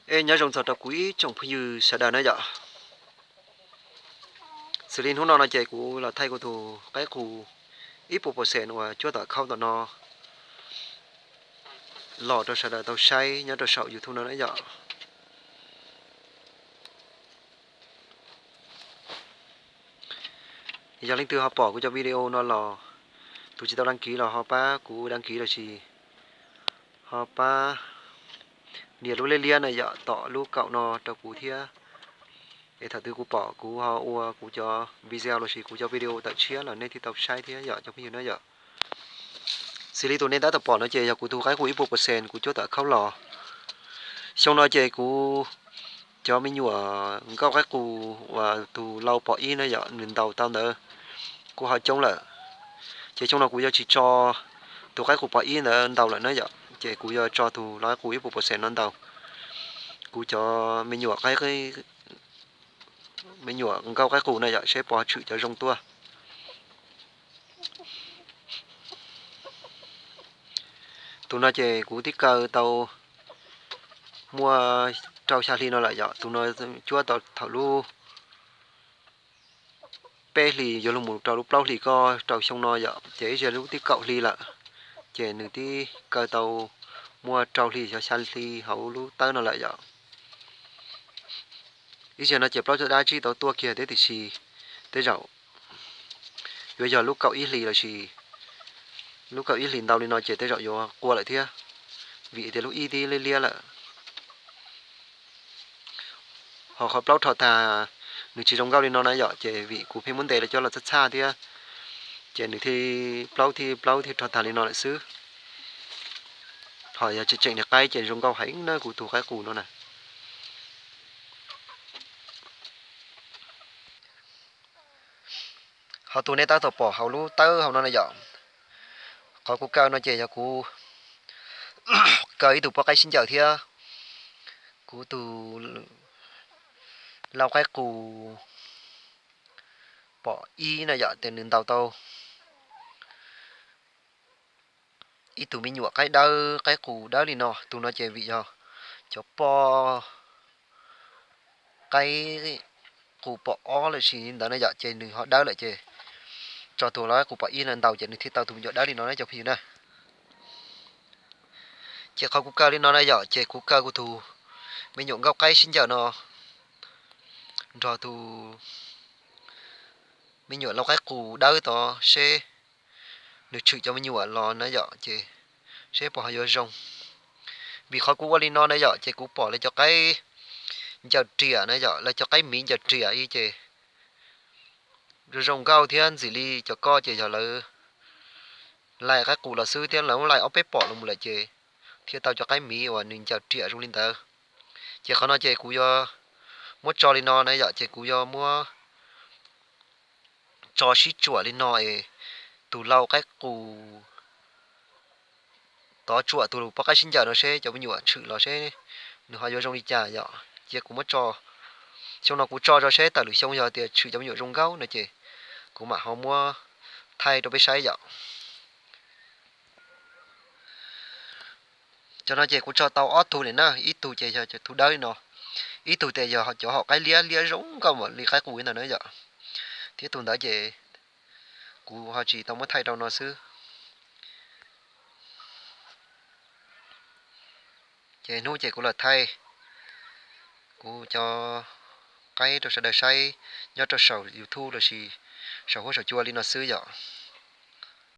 Es nyob zoo txog rau kuv ib tsoom phooj ywg sawv daws na yom. Xws li hnub no no ces kuv los thaij kuv tus qaib qus ib puas percent uas cuab tom khaub tom no los rau sawv daws tau saib nyob rau saum YouTube no na yom. Yog leej twg ho pom kuv cov video no los, tus tsis tau đăng ký los ho pab kuv đăng ký lossis ho pab nias lub liab liab na yom, tom lub kaum no rau kuv thiab. Es thaum twg kuv pom kuv ho ua kuv cov video lossis kuv cov video tawm tshiab los nej thiaj tau saib thiab yom cov phooj ywg na yom. Xws li tus nej tab tom pom no ces yog kuv tus qaib qus ib puas percent kuv cuab tom khaub los. Xyoo no ces kuv cov me nyuam nkauj qaib qus uas tus lau pom ib na yom, nws ntaus tau ntawd kuj ho coob lawm. Ces xyoo no kuv yuav tsis tso tus qaib qus pom ib ntawd ntaus lawm na yom, ces kuv yuav tso tus lau qaib qus ib puas percent no ntaus. Kuv cov me nyuam qaib, me nyuam nkauj qaib qus na yom, seb puas tshwm cov zoo tuaj. Tus no ces kuv twb kaw tau muaj rau xya hli no lawm yom, tus no cuab tau thaum lub peb hlis yuav luag mus rau lub plaub hlis ko rau xyoo no yom, ces ib zaug lub twb kaum hli lawm, ces nws twb kaw tau muaj rau hli xyov xya hli hauv lub tawb no lawm yom. Ib zaug no ces plaub caj dab tsis tau tuaj kiag thiab tiam sis tej zaum yuav yog lub kaum ib hlis lossis lub kaum ib hlis ntau li no ces tej zaum yuav qua lawm thiab, vim tias lub ib twb liab liab lawm. Ho qhov plaub rho tag nws tsis zoo nkauj li no na yom, ces vim kuv pheej muab ntes los coj los txhaj txhaj thiab, ces nws thiaj plaub thiaj plaub thiaj rho tag li no lawm xwb. Ho yog tseem tseem niag qaib ces zoo nkauj heev na kuv tus qaib qus no na. Ho tus nej tab tom pom hauv lub tawb hauv no na yom, qhov kuv kaw no ces yog kuv kaw ib tug poj qaib sib ncaws thiab kuv tus lau qaib qus pom ib na yom, ces nws ntaus tau ib tug me nyuam qaib dawb qaib qus dawb li no. Tus no ces vim yog cov poj qaib qus pom ob lossis li ntawd na yom, ces nws ho dawb lawm ces tso tus lau qaib qus pom ib no ntaus ces nws thiaj tau tus me nyuam dawb li no na cov phooj ywg na. Ces qhov kuv kaw li no na yom, ces kuv kaw kuv tus me nyuam nkauj qaib sib ncaws no nrog tus me nyuam lau qaib qus dawb tod seb nws tshwm cov me nyuam los na yom, ces seb puas ho yuav zoo. Vim qhov kuv ua li no na yom, ces kuv pom lawv cov qaib ncaws riam na yom, lawv cov qaib miv ncaws riam ib ces zoo zoo nkauj thiab ntxim li cov koj ces yog lawv laij qaib qus los xwb thiab lawv muab laij ob peb pom los mus lawm ces thiaj tau cov qaib miv uas nws ncaws riam zoo li ntawd. Ces qhov no ces kuv yuav muab tso li no na yom, ces kuv yuav muab tso sib tsuam li no es tus lau qaib qus tod tsuam tus poj qaib sib ncaws no seb cov me nyuam tshwm los seb nws ho yuav zoo li cas yom. Ces kuv muab tso, xyoo no kuv tso tso seb tawm lwm xyoo yog tias tshwm cov me nyuam zoo nkauj no ces kuv mam ho muab thaij rau peb saib yom. Cov no ces kuv tso tau ob tug li na, ib tug ces yog tus dawb li no, ib tug ces yog cov hom qaib liab liab zoo nkauj mam li qaib qus ntawd na yom. Thiab tus ntawd ces kuv ho tsis tau muab thaij rau no xwb. Ces hnub ces kuv los thaij kuv cov qaib rau sawv daws saib nyob rau saum YouTube lossis saum huab saum cua li no xwb yom.